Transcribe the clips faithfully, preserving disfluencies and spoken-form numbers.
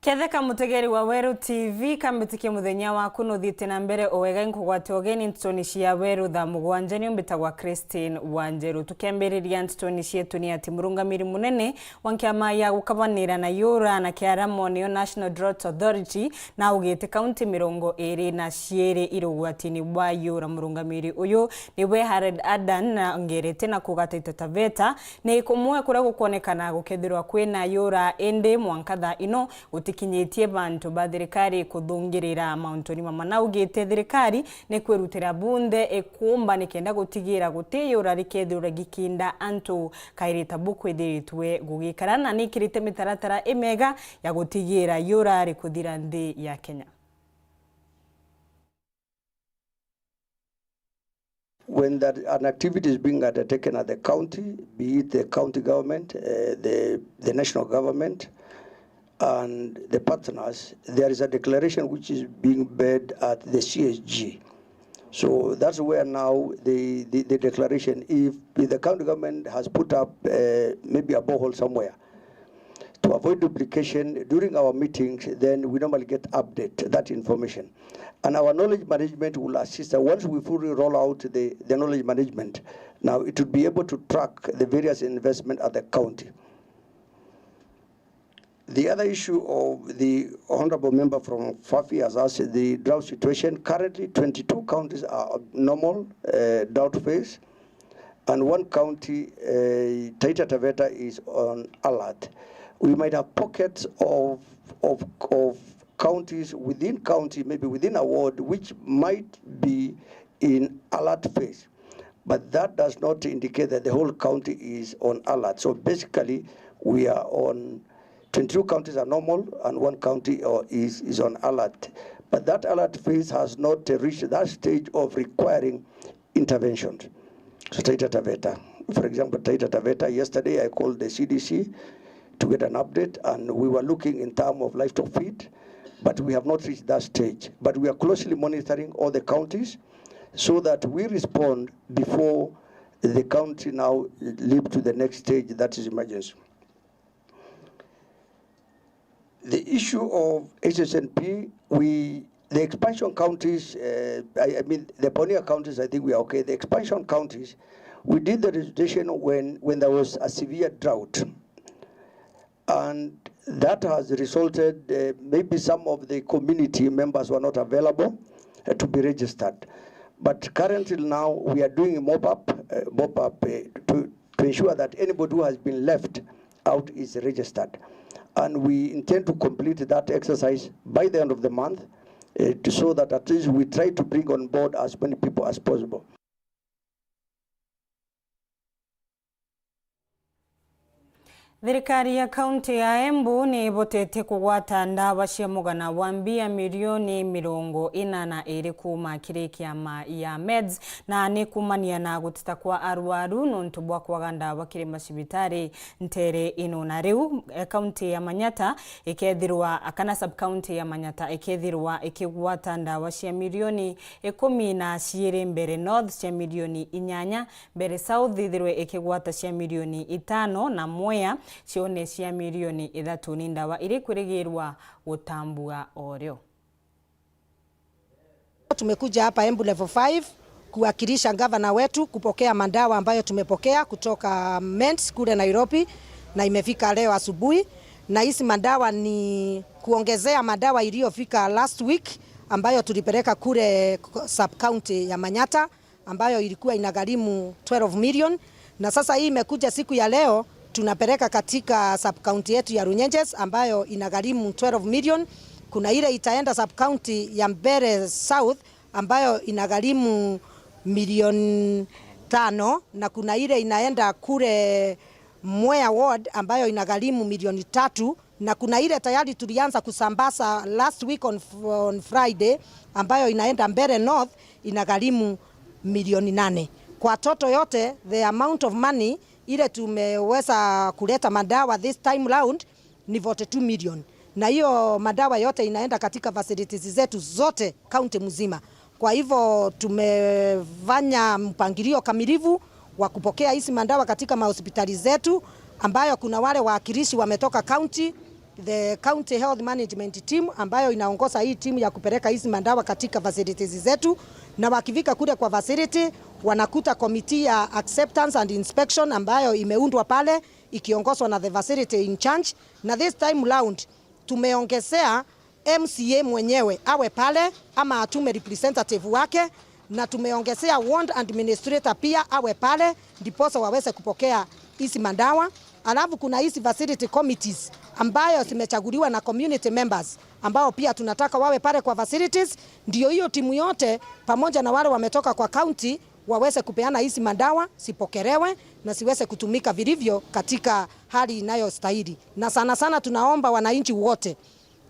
Ketheka mutegeri wa Weru T V, kambitikie muthenya waku nuthiite na mbere o wega, inkugwate ugeni ntutoni cia Weru thaa mugwanja. Niu mbitagwa Christine Wanjeru. Tukiambiriria ntutoni cietu ni ati murungamiri munene wa nkiama ya gukabanira na yura na kiaramo niyo National Drought Authority naugite kaunti mirongo iri na ciiri iri ugwatini bwa yura. Murungamiri uyu niwe Hared Adan na ngerete na kuga Taita Taveta ni kumwe kuria gukwonekana gukethirwa kwina yura, indi mwanka thaa ino gutikinyitie bantu ba thirikari kuthungirira mauntuni mama. Naugite thirikari ni kwirutira bunthe ikumba nikenda gutigira guti yura rikethirwa gikinda antu kairi ta bukwithiritwe gugikara, na nikirite mitaratara imega ya gutigira yura rikuthira nthi ya Kenya. When that an activity is being undertaken at the county, be it the county government, uh, the, the national government, and the partners, there is a declaration which is being made at the C S G. So that's where now the, the, the declaration, if the county government has put up, uh, maybe a borehole somewhere, to avoid duplication, during our meetings, then we normally get update, that information. And our knowledge management will assist us once we fully roll out the, the knowledge management. Now, it will be able to track the various investment at the county. The other issue of the honorable member from Fafi has asked the drought situation. Currently, twenty-two counties are normal, uh, drought phase, and one county, uh, Taita Taveta, is on alert. We might have pockets of, of, of counties within county, maybe within a ward, which might be in alert phase. But that does not indicate that the whole county is on alert. So basically, we are on, twenty-two counties are normal and one county, uh, is, is on alert. But that alert phase has not, uh, reached that stage of requiring interventions. So Taita Taveta, for example, Taita Taveta, yesterday I called the C D C to get an update, and we were looking in terms of livestock feed, but we have not reached that stage. But we are closely monitoring all the counties so that we respond before the county now leap to the next stage, that is emergency. The issue of H S N P, we, the expansion counties, uh, I, I mean, the pioneer counties, I think we are okay. The expansion counties, we did the registration when, when there was a severe drought. And that has resulted, uh, maybe some of the community members were not available, uh, to be registered. But currently now, we are doing a mop up, uh, mop up, uh, to, to ensure that anybody who has been left out is registered. And we intend to complete that exercise by the end of the month, uh, to, so that at least we try to bring on board as many people as possible. Thirikari ya kaunti ya Embu ni ibotetie kugwata ndawa cia mugana wa mbia milioni mirongo ina na iri kuuma kiri kiama ya Meds, na ni kumania na gutita kwa arwaru nontu bwa kwaga ndawa kiri macibitari ntere ino. Na riu, eh, kaunti ya Manyata ikethirwa, kana sub-county ya Manyata ikethirwa ikigwata ndawa cia milioni ikumi na ciiri, Mbeere North cia milioni inyanya, Mbeere South ithirwe ikigwata cia milioni itano, na Mwea cione cia milioni ithatu. Ni ndawa iri kwirigirwa gutambua o rio. Tumekuja hapa Embu Level five kuwakilisha gavana wetu kupokea madawa ambayo tumepokea kutoka Meds kule Nairobi, na imefika leo asubuhi. Na hizi madawa ni kuongezea madawa iliyofika last week ambayo tulipeleka kule sub-county ya Manyata, ambayo ilikuwa inagharimu twelve million, na sasa hii imekuja siku ya leo, tunapeleka katika sub-county yetu ya Runyenjes ambayo inagharimu twelve million. Kuna ile itaenda sub-county ya Mbeere South ambayo inagharimu milioni tano, na kuna ile inaenda kule Mwea Ward ambayo inagharimu milioni tatu, na kuna ile tayari tulianza kusambaza last week on, on Friday, ambayo inaenda Mbeere North, inagharimu milioni nane. Kwa total yote, the amount of money ile tumeweza kuleta madawa this time round ni forty-two million. Na hiyo madawa yote inaenda katika facilities zetu zote county mzima. Kwa hivyo tumefanya mpangilio kamilifu wa kupokea hizi madawa katika mahospitali zetu, ambayo kuna wale wawakilishi wametoka county, The County Health Management Team ambayo inaongoza hii timu ya kupeleka hizi madawa katika facilities zetu, na wakifika kule kwa facility wanakuta committee ya acceptance and inspection ambayo imeundwa pale ikiongozwa na the facility in charge, na this time round tumeongezea M C A mwenyewe awe pale ama atume representative wake, na tumeongezea ward administrator pia awe pale, ndiposa waweze kupokea hizi madawa. Alafu kuna hizi facility committees ambayo zimechaguliwa na community members ambao pia tunataka wawe pale kwa facilities, ndio hiyo timu yote pamoja na wale wametoka kwa county waweze kupeana hizi madawa, zipokelewe na ziweze kutumika vilivyo katika hali inayostahili. Na sana sana tunaomba wananchi wote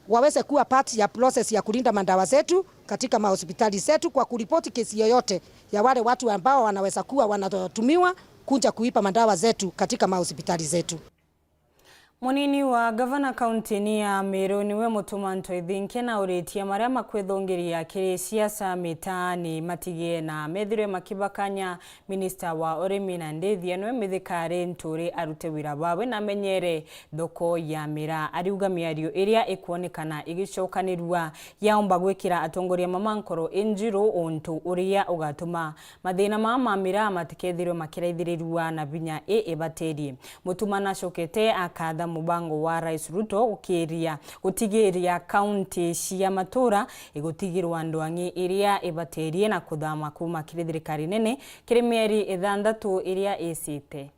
waweze kuwa part ya process ya kulinda madawa zetu katika mahospitali zetu kwa kuripoti kesi yoyote ya wale watu ambao wanaweza kuwa wanatumiwa kuja kuiba madawa zetu katika mahospitali zetu. Munini wa gavana kaunti-ini ya Meru niwe Mutuma Ntwethinke na uritie maria makwithungiria kiri siasa mitaani matigie na methirwe makibakanya Minista wa urimi na ndithia niwe Mithika Linturi arute wira wawe na amenyere thoko ya miraa. Ariuga miario iria ikwonekana igicokanirua yaomba gwikira atongoria mama nkoro injiru untu uria ugatuma mathina maa ma miraa matikethirwe makiraithirirua na vinya i ibatirie. Mutuma nacokete akatha mubango wa Rais Ruto gukiria gutigiria kaunti cia matura igutigirwa ndwang'i iria ibatirie na kuthama kuma kiri thirikari nene kiri mieri ithanthatu iria icite.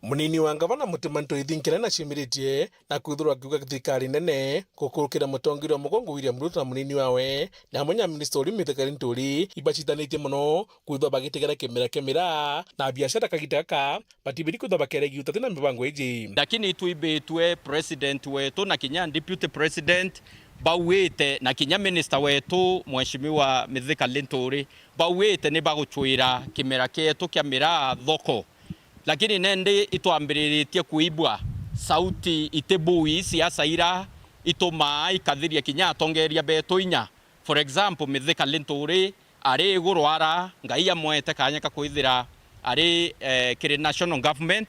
Munini wa ngavana Mutuma Ntwethinke na acimiritie na kwithirwa akiuga thirikari nene gukurukira mutongeria wa mugongo William Ruto na munini wawe, na amwe na minista urimi Mithika Linturi ibacitanitie mono kwithirwa bagitegera kimera kia miraa na biashara kagita gaka batibiri kwithirwa bakeregia utati na mibango iji. Lakini itwibitwe president wetu na kinya deputy president bauite na kinya minister wetu Mheshimiwa Mithika Linturi bauite ni bagucwira kimera kietu kia miraa thoko. Lakini nendi itwambiriritie kuibwa sauti iti bui siasa ira itumaa ikathiria kinya atongeria betu inya. For example, Mithika Linturi ari iguru ara Ngai amwete kanya ka kwithira ari, eh, kiri national government.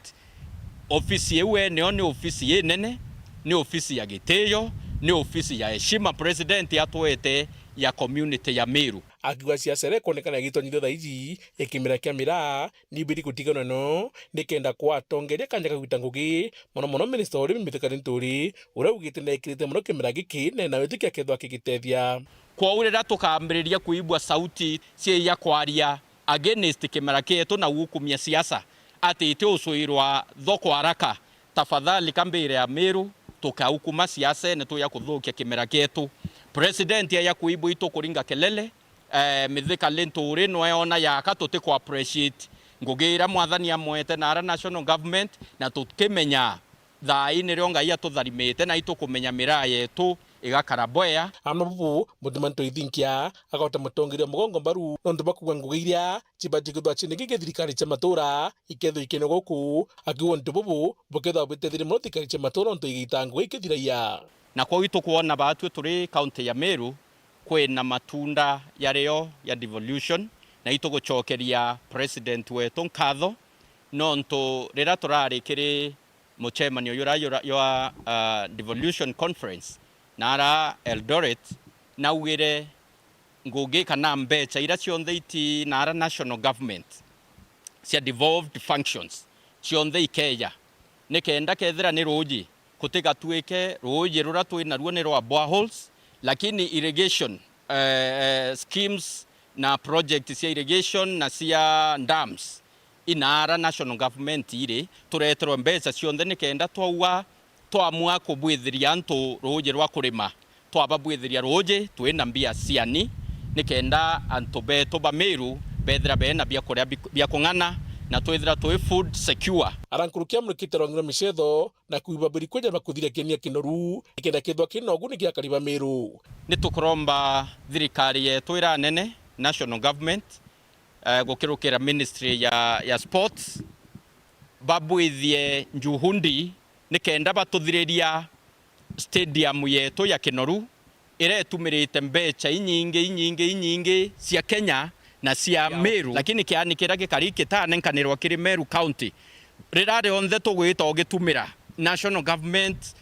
Ofisi iu eneo ni ofisi inene, ni ofisi ya gitio, ni ofisi ya heshima president atwete ya community ya Meru. Akiuga siasa iria ikwonekana igitonyithua thaa iji ya kimera kia miraa nibiri gutiganwa no nikenda kwa atongeria kanya ka gwita ngugi, mono mono minista wa urimi Mithika Linturi, uria augite ni ekirite mono kimera giki na ena witikia akethirwa akigitethia. Kwou riria tukambiriria kuigua sauti cia iya kwaria against kimera kietu na gukumia siasa ati iti ucwirwa thoko haraka, tafadhali ka mbire ya Meru tukaukuma siasene tuya kuthukia kimera kietu. President aya kuibwa itukuringa kelele, eh, Mithika Linturi nwe ona yaka tuti ku appreciate ngugi iria mwathani amwete na ara national government, na tukimenya thaa ii nirio Ngai atutharimite na itukumenya miraa yetu igakara bwea. Ana bubu Mutuma Ntwethinkia agota mutongeria mugongo mbaru nontu bwa kuuga ngugi iria cibati kwithirwa ciingi githirikari cia matura ikethirwa ikienwa guku, akiuga untu bubu bukethirwa bwitethire mono thirikari cia matura untu igita ngugi ikithiragia. Na kwou itukwona baatwi turi kaunti ya Meru kwina matunda yario ya devolution, na itugucokeria president wetu nkatho nontu riria turari kiri mucemanio jura, jura, jwa, ah, devolution conference na ara Eldoret, naugire ngugi kana mbecha iria cionthe iti na ara national government cia devolved functions cionthe ikeja, nikenda kethira ni ruuji kutigatuike ruuji ruria twi naruo ni rwa boreholes, lakini irrigation, eh, eh, schemes na project cia irrigation na cia dams inaara national government iri, tureterwe mbecha cionthe nikenda twaua twamua kubwithiria antu ruuji rwa kurima, twababwithiria ruuji twina mbia ciani, nikenda antu betu ba Meru bethira bena biakuria bi-, bia kung'ana na twithira twi food secure. Ara nkuruki amurikite rwangi rwa micetho na kuiba mbiri kwija na kuthiria kienia kinoru, nikenda kethirwa kina uguni kia akari ba Meru. Ni tukuromba thirikari yetu iria nene, national government, eh, gukirukira ministry ya, ya sports, babwithie njuhundi nikenda batuthiriria stadium yetu ya Kinoru, iria itumirite mbecha inyingi, inyingi, inyingi cia Kenya na cia Meru. Lakini kiani kiria gikari kitanenkanirwa kiri Meru County, riria rionthe tugwita ugitumira national government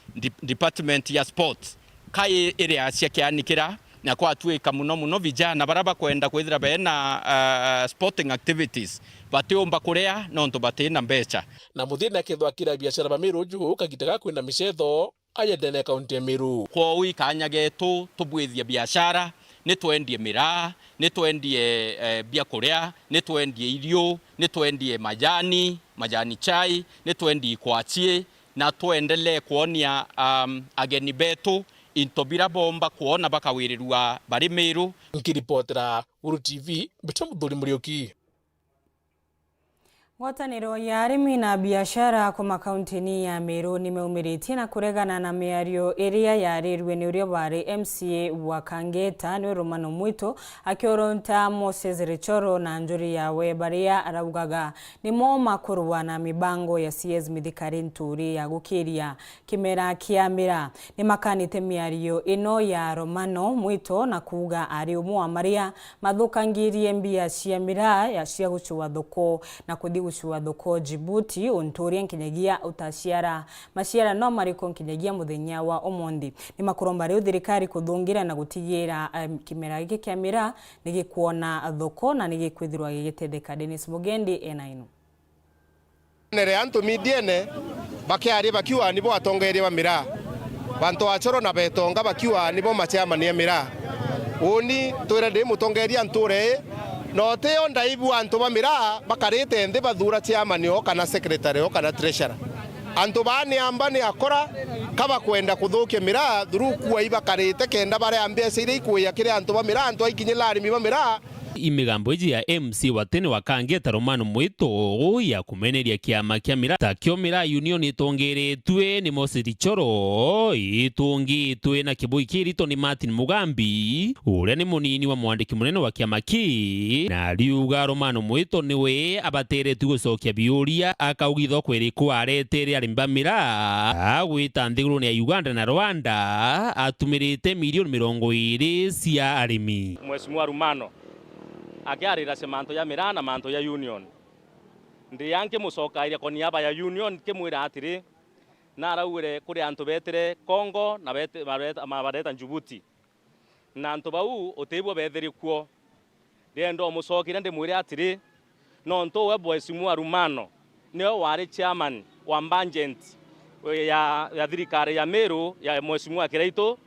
Department ya sports ka i-, iria ciakianikira, na kwatuika muno muno vijana baria bakwenda kwithira bena, ah, sporting activities, batiumba kuria nontu batina mbeca. Na muthia ni akethwa akira biashara ba Meru uju kagita ga kwina micetho aja ndene ya kaunti ya Meru. Kwou i kanya getu tubwithie biashara, ni twendie miraa, ni twendie, eh, biakuria, ni twendie iriu, ni twendie majani, majani chai, ni twendie ikwachi, na twendelee kwonia, um, ageni betu into bira bomba kwona bakawirirua bari Meru. Nkiripotera Guru T V, mbita Muthuri Muriuki. Ngwataniro ya arimi na biashara kuma kauntini ya Meru nimeumiritie na kuregana na miario iria yarirue ni uria wari M C A wa Kangeta, niwe Romano Mwito, akioronta Moses Richoro na njuri yawe, baria araugaga nimo makurua na mibango ya C S Mithika Linturi ya gukiria kimera kia miraa. Nimakanite miario ino ya Romano Mwito na kuuga ari umwe wa maria mathukangirie mbia cia miraa ya, cia gucua thoko na kuthi gucua thoko Djibouti, untu uria nkinyagia utaciara maciara no mariku nkinyagia muthenya wa umunthi. Nimakuromba riu thirikari kuthungira na gutigira, em, kimera giki kia miraa nigikwona thoko na nigikwithirwa gigitetheka. Dennis Mugendi ena ino. Nere antu midiene bakiaria bakiuga nibo atongeria ba miraa. Bantu ba Achoro na Betonga bakiuga nibo machairman ya miraa. Uni twire ndi mutongeria nture ii, na utio ndaibu antu ba miraa bakarite nthi bathura chairman o kana secretary o kana treasurer. Antu baa ni amba ni akora, ka bakwenda kuthukia miraa through kuai bakarite kenda baria mbeca iria ikuia kiri antu ba miraa, antu aikinyira arimi ba miraa. I migambo iji ya M C A wa tene wa Kangeta Romano Mwito ya kumeneria kiama kia miraa ta kio Miraa Union itongeretue ni Moses Richoro, itungitwe na kibui kirito ni Martin Mugambi, uria ni munini wa mwandiki munene wa kiama kii, na ariuga Romano Mwito niwe abateretue gucokia biuria, akauga ithoko iriku aretere arimi ba miraa agwita nthigurune ya Uganda na Rwanda atumirite milioni mirongo iri cia arimi. Mheshimiwa Romano akiarira cia mantu ja miraa na mantu ja union. Ndia nkimucokairia kwa niaba ya union, nkimwira atiri, naraugire kuri antu betire Congo na bete-, bareta, ma-, bareta Djibouti. Na antu bau utibwo bethiri kuo. Ndienda umucokeria ndimwire atiri, nontu we Mheshimiwa Romano niwe wari chairman wa budget ya, ya thirikari ya Meru ya Mheshimiwa Kiraitu,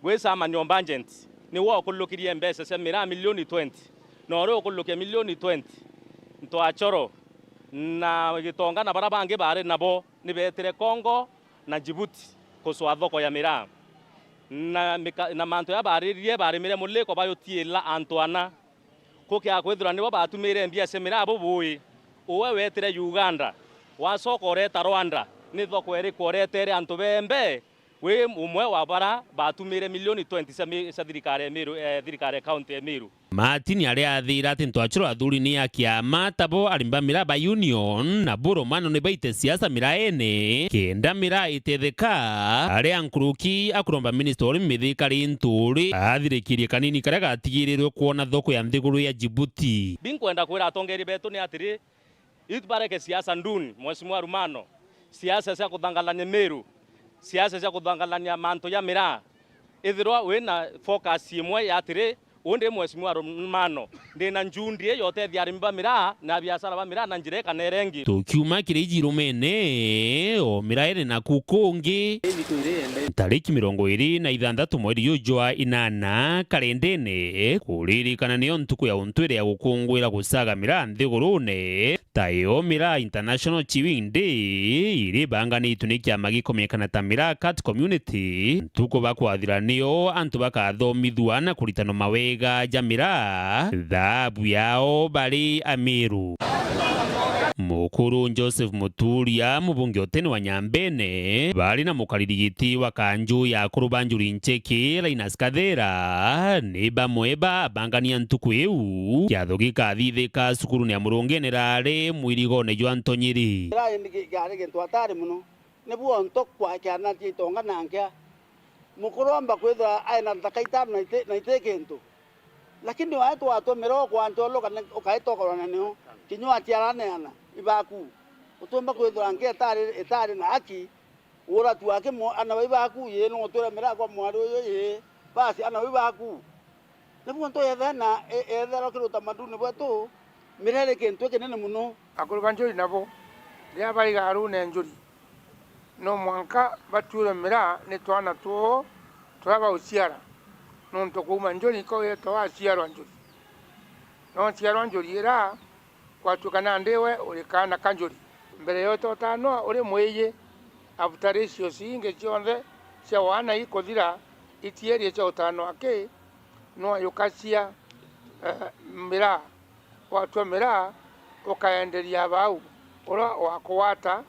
gwi chairman wa budget, niwe ukulukirie mbeca cia miraa milioni twenty, na uria ukulukia milioni twenty, Ntwachoro na Gitonga na baria bangi bari nabo ni betire Congo na Djibouti kucwa thoko ya miraa. Na mika-, na mantu jaria bariririe, barimire muliko bayutiila antu ana. Kukia kwithirwa nibo batumire mbia cia miraa bubui, uwe wetire Uganda, wacoka ureta Rwanda, ni thoko iriku uretere antu bembe? Wi umwe wa bara batumire milioni twenty cia mi-, cia thirikari ya Meru, eh, thirikari ya kaunti ya Meru. Martin aria athira ati Ntwachiro athuri ni a kiama, tabo arimi ba miraa ba union, na bo Romano ni baite siasa miraene, kenda miraa itetheka. Aria nkuruki akuromba minista wa urimi Mithika Linturi athirikirie kanini karia gatigirirwe kwona thoko ya nthiguru ya Djibouti. Binkwenda kwira atongeria betu ni atiri, Itbareke siasa nduni, Mheshimiwa Romano, siasa cia kuthangalania Meru, siasa cia kuthangalania mantu ja miraa. Ithirwa wina focus imwe ya atiri, uu ndi Mheshimiwa Romano, ndina njundi ya utethia arimi ba miraa na biashara ba miraa na njira ikanere ingi. Tukiuma kiri iji irumene, o miraene naku kungi, tariki mirongo iri na ithanthatu mweri juju jwa inana, karendene, kuririkana niyo ntuku ya untwire ya gukunguira gucaga miraa nthigurune. Tayo Miraa International Chewing Day iribanganitwe ni kiama gikumenyekana ta Miraa Cat Community. Ntuku bakwathira niyo antu bakathomithua na kuritanwa mawega ja miraa, thaabu yao bari Amiru. Mukuru Joseph Muturia, mubunge o tene wa Nyambene, bari na mukariri giti wa kanju ya akuru ba Njuri Ncheke, Linus Kathera, ni bamwe ba abangania ntuku iu. Kiatho gikathithika cukurune ya Murungene rari mwirigone jwa Ntonyiri. Kira indi ki-, kiari gintu hatari mono. Nibu onto kwa kiana kia itonga na nkia. Mukuru omba kwithira aina nthaka itano na iti-, na iti kintu. Lakini wae twatumira o kwa ntolo kana ukaitokorwa na nio. Kinya watiaraneana ibaku. Utumba kwithira nkia itari, itari na haki. Uratua aki mo-, ana bai baku, ii, no utwire miraa kwa mwari uyu, ii, basi, ana bai baku. Nibu ntu yethena, e-, ethera kiri utamaduni bwetu, miraa iri kintu ikinene mono. Akuru ba njuri nabo, riria bari garune njuri, no mwanka batuirwe miraa ni twana tuu turia bauciara, nontu kuuma njuri iko wetwa waciarwa njuri. No ciarwa njuri iraa, gwatuika nandi we uri kaana ka njuri. Mbere ya utotanwa uri mwiji, after ratios ingi cionthe cia wana ikuthira, itierie cia utanwa aki, no yukacia, eh, miraa. Watua miraa, ukaenderia bau, uria wakugwata,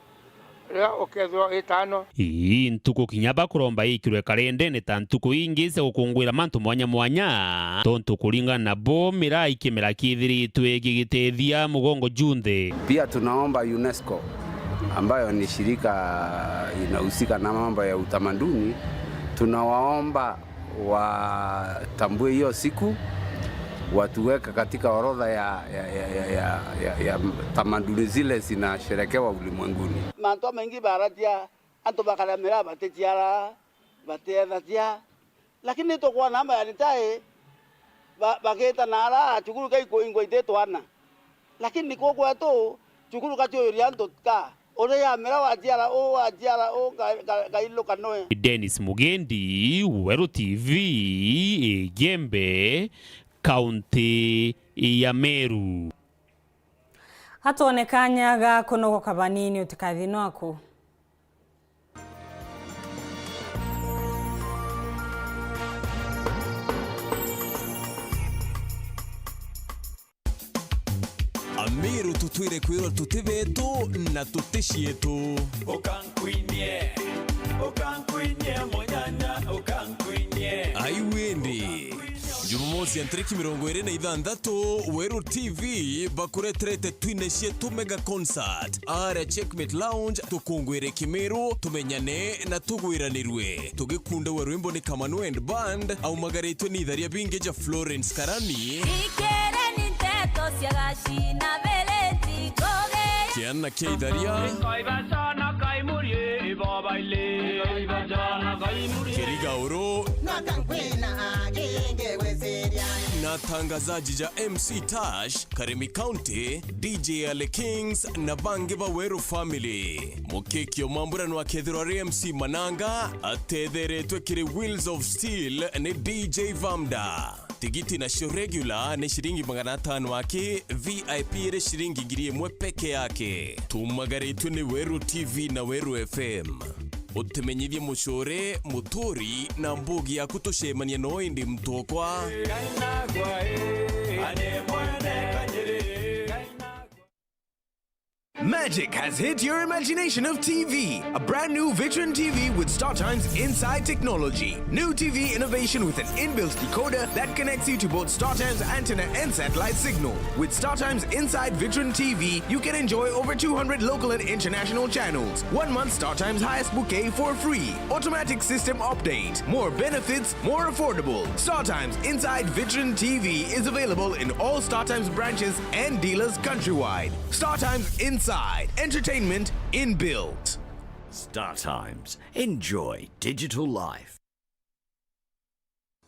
riria ukethirwa witano. Ii ntuku kinya bakuromba ikirwe karendene ta ntuku ingi cia gukunguira mantu mwanya mwanya, tontu kuringana nabo miraa ikimera kiithiritwe gigitethia mugongo junthe. Pia tunaomba UNESCO, ambayo ni shirika inahusika na mambo ya utamaduni, tunawaomba watambue hiyo siku, watuweke katika orodha ya, ya, ya tamaduni zile zinasherekewa ulimwenguni. Mantu jamaingi baratia, antu bakaria miraa baticiara, batiethatia. Lakini tukwona amba yani tai ba-, bagita na ara cukuru kaikwingwa iti twana. Lakini ku kwetu, cukuru katiuria antu ka, uri ya miraa waciara uu, waciara uu, ka-, ka-, kailuka noe. Dennis Mugendi, Weru T V, Igembe, kaunti ya Meru. Atwone kanya ga kunogoka banini, utikathi nwaku. Amiru tutwire kwirwa tuti betu na tuti cietu. Ukankwinie, ukankwinie, munyanya, ukankwinie. Ai windi. Jumamosi ya ntariki mirongo iri na ithanthatu, Weru T V bakureterete twine cietu mega concert aria Checkmate Lounge, tukungwire Kimiru, tumenyane na tugwiranirue. Tugikundagua rwimbo ni Kamanu and Band, aumagaritwe ni itharia bingi ja Florence Karani. Ikereni nteto cia gacina bereti ngoge. Kiana kia itharia. Kai bacana, kai murie, ibo baile. Kai bacana, kai murie. Kirigauru. Na tangazaji ja M C Tash, Karemi County, D J Ali Kings na bangi ba Weru family. Mukiki o mambura nwakethirwa ari M C Mananga, atetheretwe kiri Wheels of Steel ni D J Vamda. Tigiti nacio regular ni ciringi magana atano aki, V I P iri ciringi ngiri imwe peke yake. Tumagaritwe ni Weru T V na Weru F M. Utimenyithie mucore, muturi na mbugi yaku tucemania no indi mutokwa. Magic has hit your imagination of T V. A brand new Vitron T V with StarTimes Inside technology. New T V innovation with an inbuilt decoder that connects you to both StarTimes antenna and satellite signal. With StarTimes Inside Vitron T V, you can enjoy over two hundred local and international channels. One month StarTimes highest bouquet for free. Automatic system update. More benefits, more affordable. StarTimes Inside Vitron T V is available in all StarTimes branches and dealers countrywide. StarTimes Inside. Entertainment inbuilt. StarTimes. Enjoy digital life.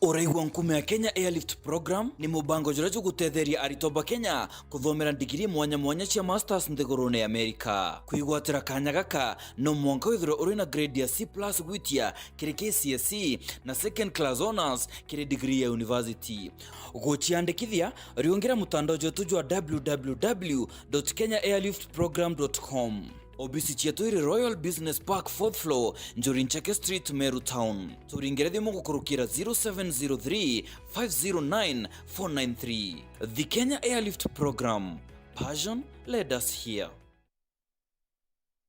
Uraigua nkuma ya Kenya Airlift Program ni mubango juria jugutetheria aritwa ba Kenya kuthomera ndigiri mwanya mwanya cia masters nthigurune ya Amerika. Kwigwatira kanya gaka, no mwanka withirwe uri na grade ya C plus gwitia kiri K C S E na second class honours kiri degree ya university. Guciandikithia, riungira mutandao jwetu jwa w w w dot kenya airlift program dot com. Obisi cietu iri Royal Business Park, fourth floor, Njuri Ncheke Street, Meru Town. Turingire thimu gukurukira zero seven zero three, five zero nine, four nine three. The Kenya Airlift Program. Passion led us here.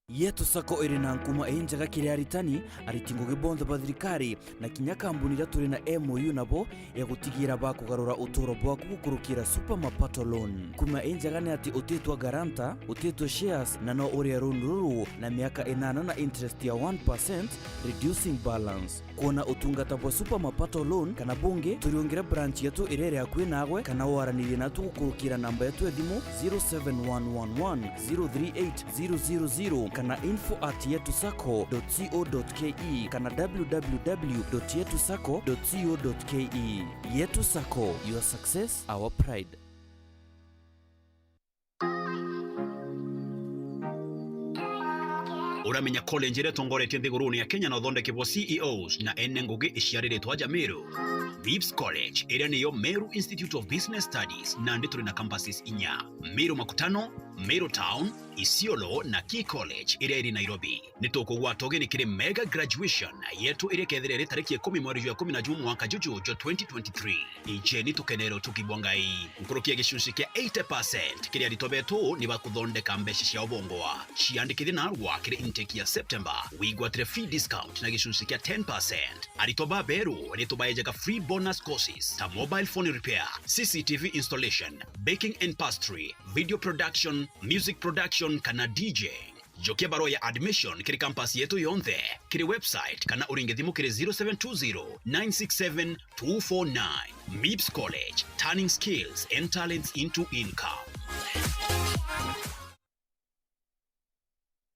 Yetu Sacco iri na nkuma injega kiri aritani, ariti ngugi bonthe ba thirikari, na kinya kambuni iria turi na M O U nabo ya gutigira bakugarura uturo bwaku gukurukira Super Mapato Loan. Nkuma injega ni ati utitwa guarantor, utitwa shares, na no urie loan ruru na miaka inana na interest ya one percent, reducing balance. Kwona utungata bwa Super Mapato Loan kana bungi, turiungire branch yetu iria iri akui nagwe, kana waranirie natu gukurukira namba yetu ya thimu zero seven one one one zero three eight zero zero zero, kana info at yetu sacco dot co dot ke kana w w w dot yetu sacco dot co dot ke. Yetu Sacco, your success, our pride. Uramenya college iria itongoretie nthigurune ya Kenya na uthondeki bwa C E Os na ene ngugi iciariritwe aja Meru? Vips College, iria niyo Meru Institute of Business Studies, nandi turi na campuses inya: Meru Makutano, Meru Town, Isiolo na Key College, iria iri Nairobi. Ni tukugwata ugeni kiri mega graduation yetu, iria ikethira iri tariki ikumi mweri jwa ikumi na jumwe mwaka juju jwa twenty twenty-three. Ijeni tukenere utugi bwa Ngai. Nkuruki ya gicunci kia eighty percent kiri aritwa betu ni bakuthondeka mbeca cia ubongwa. Ciandikithie narua kiri intake ya September, wigwatire fee discount na gicunci kia ten percent. Aritwa baberu ni tubaejaga free bonus courses ta mobile phone repair, C C T V installation, baking and pastry, video production, music production kana D J. Njokia barua ya admission kiri campus yetu yonthe, kiri website kana uringe thimu kiri zero seven two zero nine six seven two four nine. Mips College, turning skills and talents into income.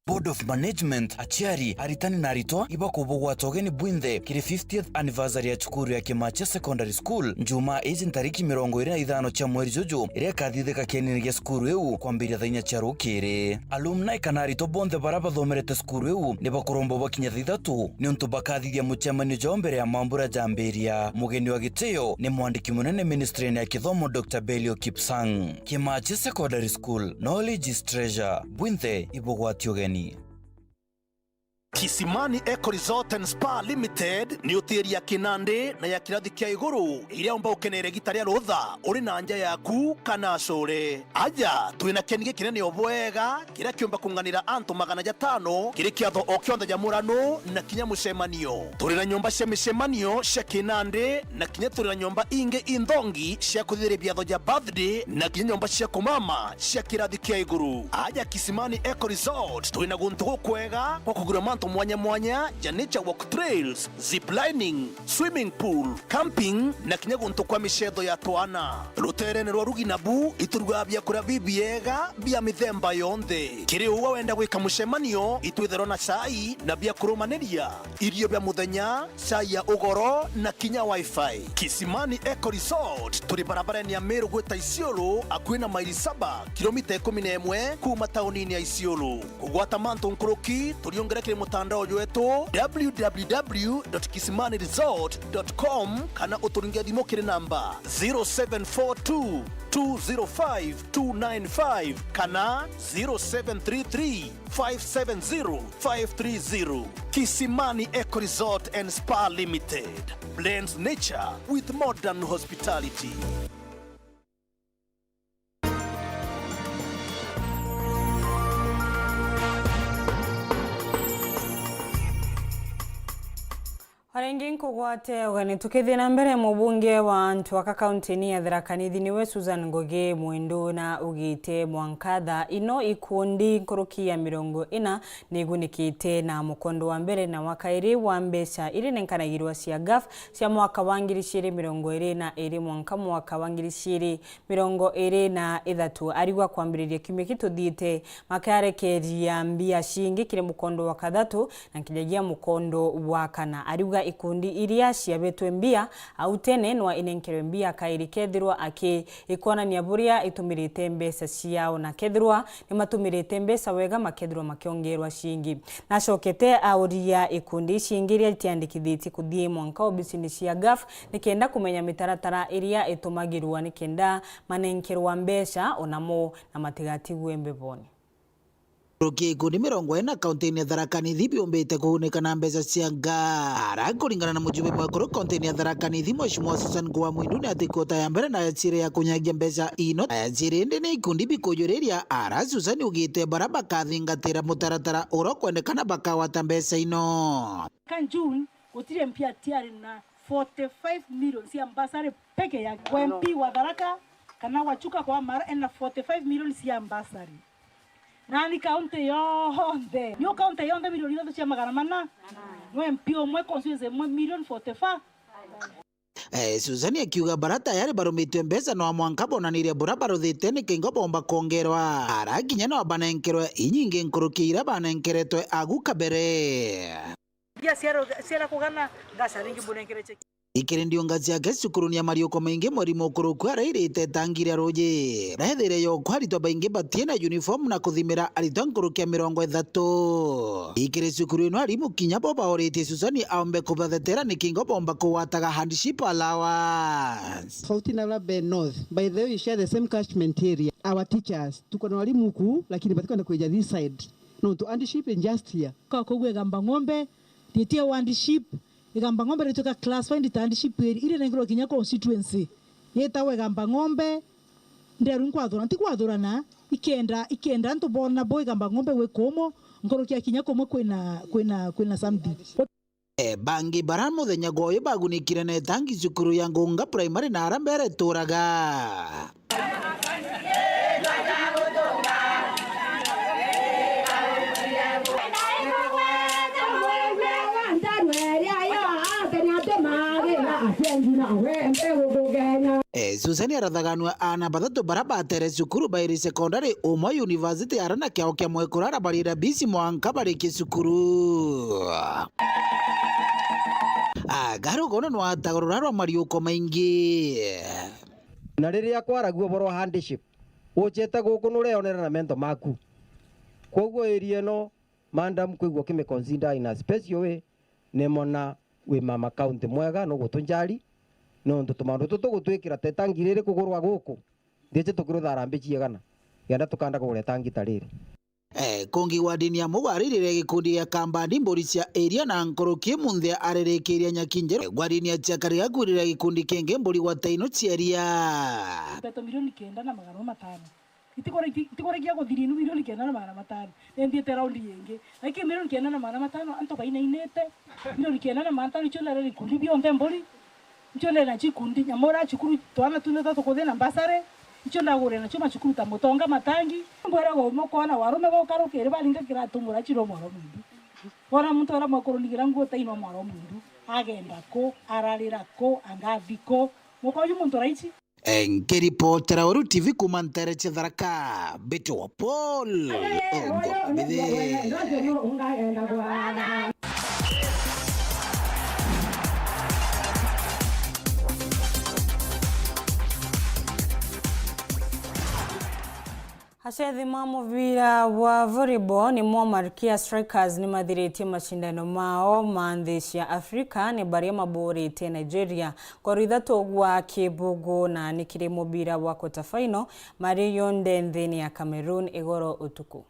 Board of Management, aciari, aritani na aritwa ibakubugwata ugeni bwinthe kiri fiftieth anniversary ya cukuru ya Kimache Secondary School, Njumaa iji ntariki mirongo iri na ithano cia mweri juju, iria ikathithika kienine gia cukuru iu kwambiria thaa inya cia rukiri. Alumni kana aritwa bonthe baria bathomerete cukuru iu ni bakurombwa bakinya thaa ithatu, niuntu bakathithia mucemanio jwao mbere ya mambura jambiria. Mugeni wa gitio ni mwandiki munene ministry-ini ya kithomo, Doctor Belio Kipsang. Kimache Secondary School, knowledge is treasure. Bwinthe ibugwati ugeni. Kisimani Eco Resort and Spa Limited ni utiri ya kinandi na ya kirathi kia iguru, iria umba ukenere gita ria rutha uri na nja yaku kana acure. Aja, twina kienige kinene o bwega, kiria kiumba kunganira antu magana jatano kiri kiatho o kionthe ja murano na kinya mucemanio. Turi na nyomba cia micemanio cia kinandi, na kinya turi na nyomba ingi inthongi cia kuthithiria biatho ja birthday, na kinya nyomba cia kumama cia kirathi kia iguru. Aja Kisimani Eco Resort, turi na guntu gukwega gwa kugura mantu mwanya mwanya ja nature walk trails, zip lining, swimming pool, camping, na kinya guntu kwa micetho ya twana. Ruteerene rwa rugi nabu, iturugaga biakuria bibiega bia mithemba yonthe. Kiri ugwe wenda gwika mucemanio, itwitherwa na cai na bia kurumaniria, irio bia muthenya, cai ya ugoro, na kinya wifi. Kisimani Eco Resort, turi barabarene ya Meru gwita Isiolo, akui na maili saba, kilomita ikumi na imwe kuuma taunini ya Isiolo. Kugwata mantu nkuruki, turiungire kiri mutandao jwetu, w w w dot kisimani resort dot com, kana uturinge thimu kiri namba zero seven four two, two zero five, two nine five kana zero seven three three, five seven zero, five three zero. Kisimani Eco Resort and Spa Limited blends nature with modern hospitality. O ringi nkugwate ugeni tukithii na mbere, mubunge wa antu aka kaunti-ini ya Tharaka Nithi niwe Susan Ngugi Mwindu na ugite mwanka thaa ino ikundi nkuruki ya mirongo ina nigunikite na mukondo wa mbere na wa kairi wa mbeca iria inenkanagirwa cia gaf cia mwaka wa ngiri ciiri mirongo iri na iri mwanka mwaka wa ngiri ciiri mirongo iri na ithatu. Ariuga kwambiriria kiumia gituthiite, makarekeria mbia ciingi kiri mukondo wa kathatu na nkinyagia mukondo wa kana. Ariuga ikundi iria ciabetwe mbia au tene nwa inenkerwe mbia kairi kethirwa aki ikwonania buria itumirite mbeca ciao, na kethirwa nimatumirite mbeca wega, makethirwa makiongerwa ciingi. Nacokete auria ikundi ici ingi iria itiandikithitie kuthii mwanka obisini cia gaf nikenda kumenya mitaratara iria itumagirwa nikenda manenkerwa mbeca onamo na matigatigwe mbeboni. Nkuruki ikundi mirongo ina kaunti-ini ya Tharaka Nithi biumbite kugunika na mbeca cia gaf. Ara kuringana na mujumbe mwekuru kaunti-ini ya Tharaka Nithi, Mheshimiwa Susan Ngugi wa Mwindu, ni ati kota ya mbere na ya ciiri ya kunyagia mbeca ino, na ya ciiri indi ni ikundi bikujuriria. Ara Susan ugite bara bakathingatira mutaratara uria ukwendekana bakagwata mbeca ino. Ka June, gutiri M P atiari na forty-five million cia bursary peke yake. Kwa M P wa Tharaka kana wa Chuka kwa Mara ena forty-five million cia bursary. Nani kaunti yonthe? Niyo kaunti yonthe milioni ithatu cia magana mana? No M P umwe constituency imwe million forty-five? Eh, Susan akiuga bara tayari barumitwe mbeca no mwanka bonanirie bura baruthite nikingo bomba kwongerwa. Ara kinya no banenkerwe inyingi nkuruki ira banenkeretwe agu kabere. Mbia ciara, ciara kugana, ngaca ringi mbunenkere cheki. Ikiri ndiunga ciake cukuruni ya Mariuko Maingi, mwarimu ukuruku arairite tangi ria ruji. Raithire yo kwa aritwa baingi batina uniform na kuthimira aritwa nkuruki ya mirongo ithatu. Ikiri cukuru ino arimu kinya bo baoritie Susani aombe kubathetera nikingo bomba kugwataga hardship allowance. Sauti na Rabe North. By the way, we share the same catchment area. Our teachers, tuko na walimu huku, lakini batikwenda kuja this side. Nontu hardship is just here. Kwa kugua Igamba Ng'ombe, ritia hardship, Igamba Ng'ombe ritwika classified ta hardship area, iria nengirwo kinya constituency. Yetawe Igamba Ng'ombe, nderu nkwathura, ntikwathurana, ikenda, ikenda antu bona bo Igamba Ng'ombe gwi kumo, nkuruki ya kinya kumwe kwina, kwina, kwina something. Eh, bangi bara muthenya gwa uyu bagunikire na itangi cukuru ya Ngunga Primary na ara mbere turaga. Eh, Susan arathaganua aana bathatu bara batere cukuru bairi secondary, umwe university, ara na kiao kia mwekuru arabarira bisi mwanka barikie cukuru. Agarugono no atagurura rwa Mariuko Maingi. Na riria kwaragua uboro wa hardship, uchete guku nureonera na mento maku. Kwoguo area ino, madam, kwigua ukimiconsider in a special way, nimona wi mama county mwega, nugutunjari, nontu tumaundu tutu tugutwikira tetangi riri kugurwa guku, ndiche tukirutha harambee ciigana, kenda tukanda kugura itangi ta riri. Eh, kungi gwa dini ya Mugo aririre gikundi gia Kambandi mburi cia iria na nkuruki munthi aririkiria nyakinjeru. Gwa dini ya Chiakari akwirira gikundi kingi mburi gwa taino cia iria. Mbeto milioni kenda na magana matano. Itikura-, iti-, itikuragia guthiri inu milioni kenda na magana matano. Nendiete raundi yingi. Na iki milioni kenda na magana matano, antu bainainite. Milioni kenda na magana matano icio ndare gikundi bionthe mburi. Ncio ndari nacio ikundi nyamura cukuru, twana tune twa tukuthina mbasari, ncio ndagurire nacio macukuru ta Mutonga, Matangi. Mbwiragwa umwe kwona warume baukarukiri baringa kiratu muraci rwa mwaro mwindu. Wona muntu ara mwekuru nigira nguo tainwa mwaro mwindu, agenda ku, ararira ku, angathi ku. Muka uyu muntu raici. Eh, nkiripotera Weru T V kuma ntere cia Tharaka, Mbitwa Paul Ogombithe. Acethi ma mubira wa volleyball nimo Malkia Strikers nimathiritie macindano mao ma nthi cia Afrika ni baria maburite Nigeria ngoro ithatu gwa kibugu na ni kiri mubira wa quarter final mari yonthe nthini ya Cameroon igoro utuku.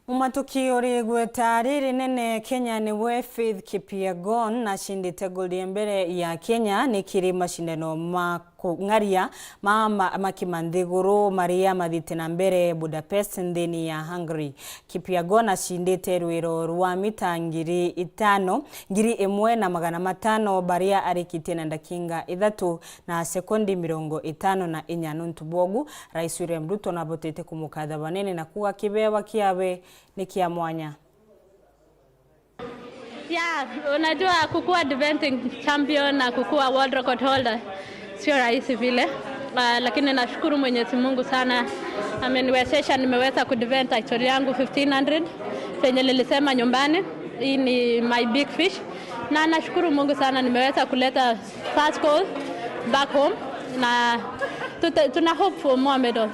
Mumatuki uri igweta ririnene Kenya niwe Faith Kipyegon nacindite gold ya mbere ya Kenya ni kiri macindano ma kung'aria ma, ma, ma kimanthiguru maria mathite na mbere Budapest nthini ya Hungary. Kipyegon acindite rwiro rwa mita ngiri itano, ngiri imwe na magana matano baria arikitie na ndakinga ithatu na sekondi mirongo itano na inya. Nuntu bwogu, Rais William Ruto nabotete kumukatha banene na kuuga kibewa kiawe ni kia mwanya. Yeah, unajua kukua defending champion na kukua world record holder sio rahisi vile. Ah, lakini nashukuru Mwenyezi Mungu sana. Ameniwezesha nimeweza kudefend title yangu fifteen hundred. Venye nilisema nyumbani, hii ni my big fish. Na nashukuru Mungu sana nimeweza kuleta first gold back home. Na tuta-, tuna hope for more medals.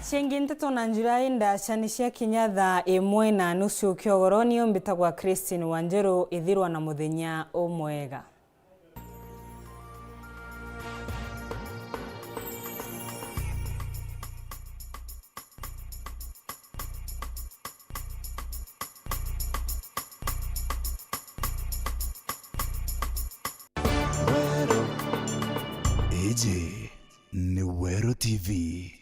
Ciingi nteto na njira indaca ni cia kinya thaa imwe na nusu kiogoro. Niyo mbitagwa Christine Wanjiru. Ithirwa na muthenya umwega. Weru. Iji ni Weru T V.